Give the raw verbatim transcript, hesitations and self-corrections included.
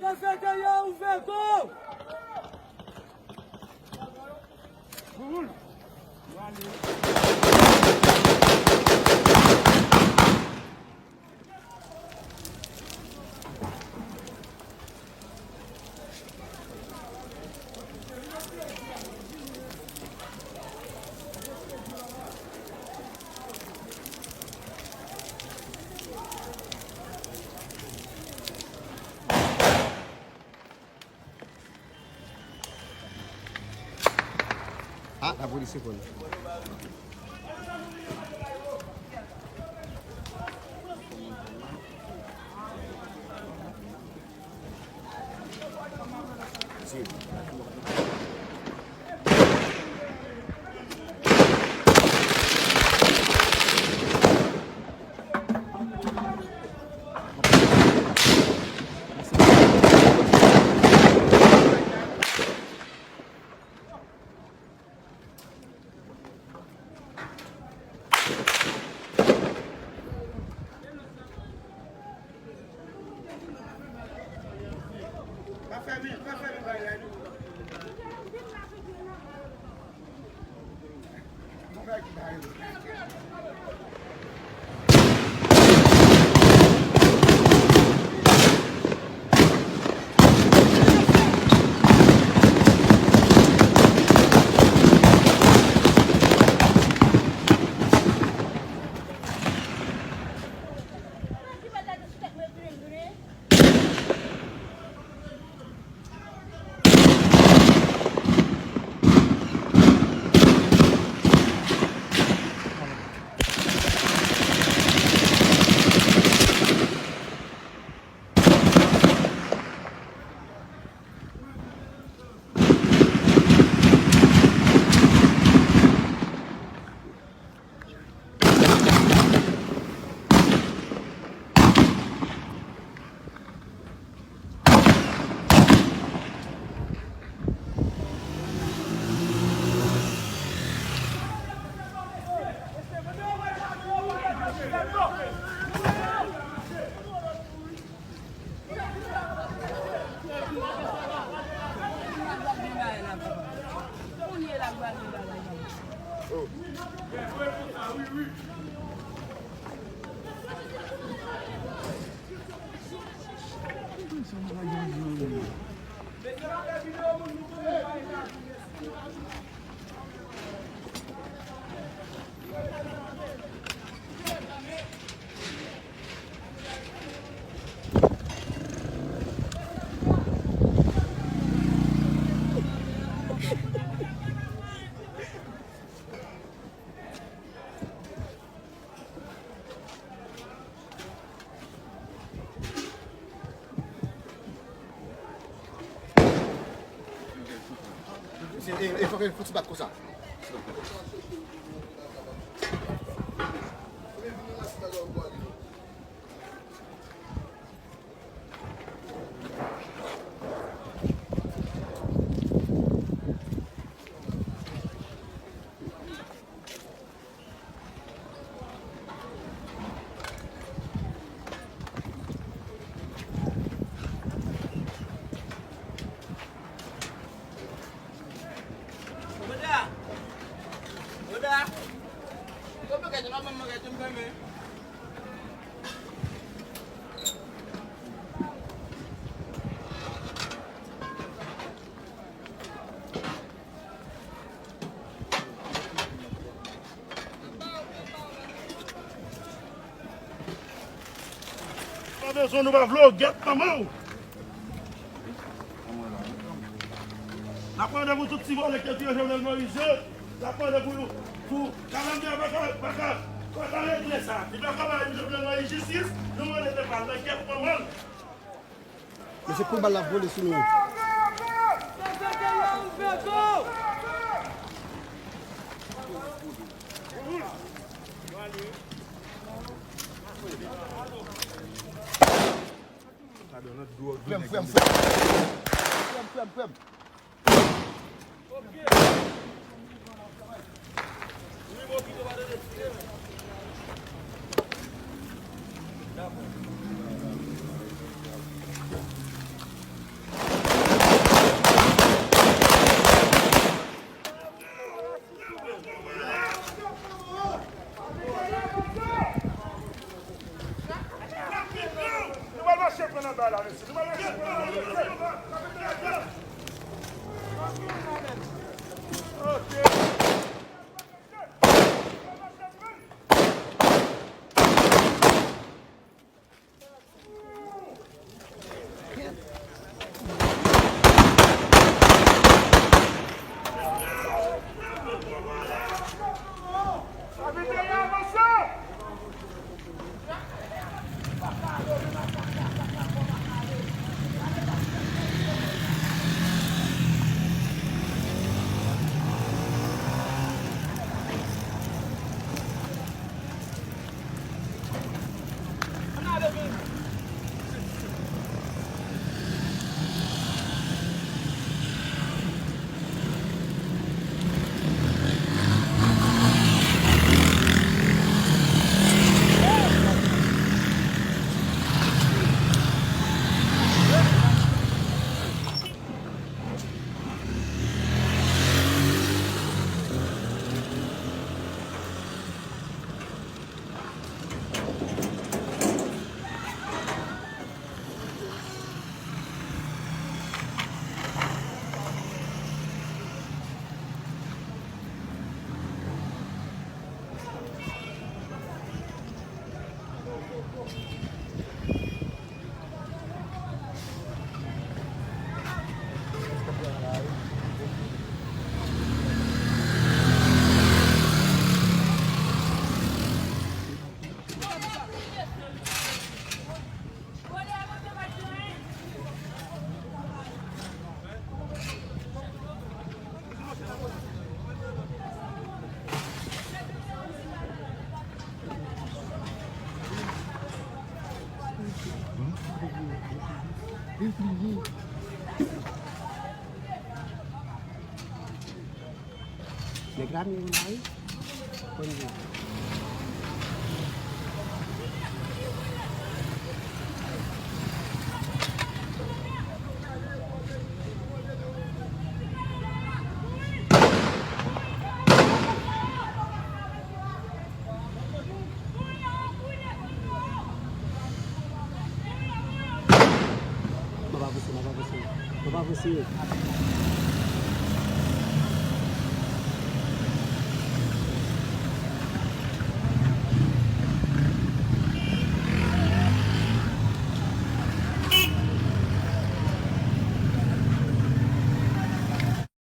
Kafeterya ouvè, go! Ah, lapolis reponn. Pa fèmen, pa fèmen bagay la, non. Mesye, e, e, fòk, fòk ti bat konsa. Roda! Roda! Ou pa ka di maman mwen ka di m fèmen. Pa bezwen nou pa vle w, gèt manman w. N ap pran randevou tout ti vòlè ki te tiye Jovenel Moïse yo. N ap pran randevou pou kalandriye a pa ka, pa ka, pa ka regle sa. Li pa ka bay Jovenel Moïse jistis, nou mande te pral nan gèt manman l. Mesye, kou bal la vole sou nou. Frè m, frè m, frè m. Frè m, frè m, frè m. Nèg la menm la wi. Konn di. Mwen pa vese, mwen pa vese. Mwen pa vese.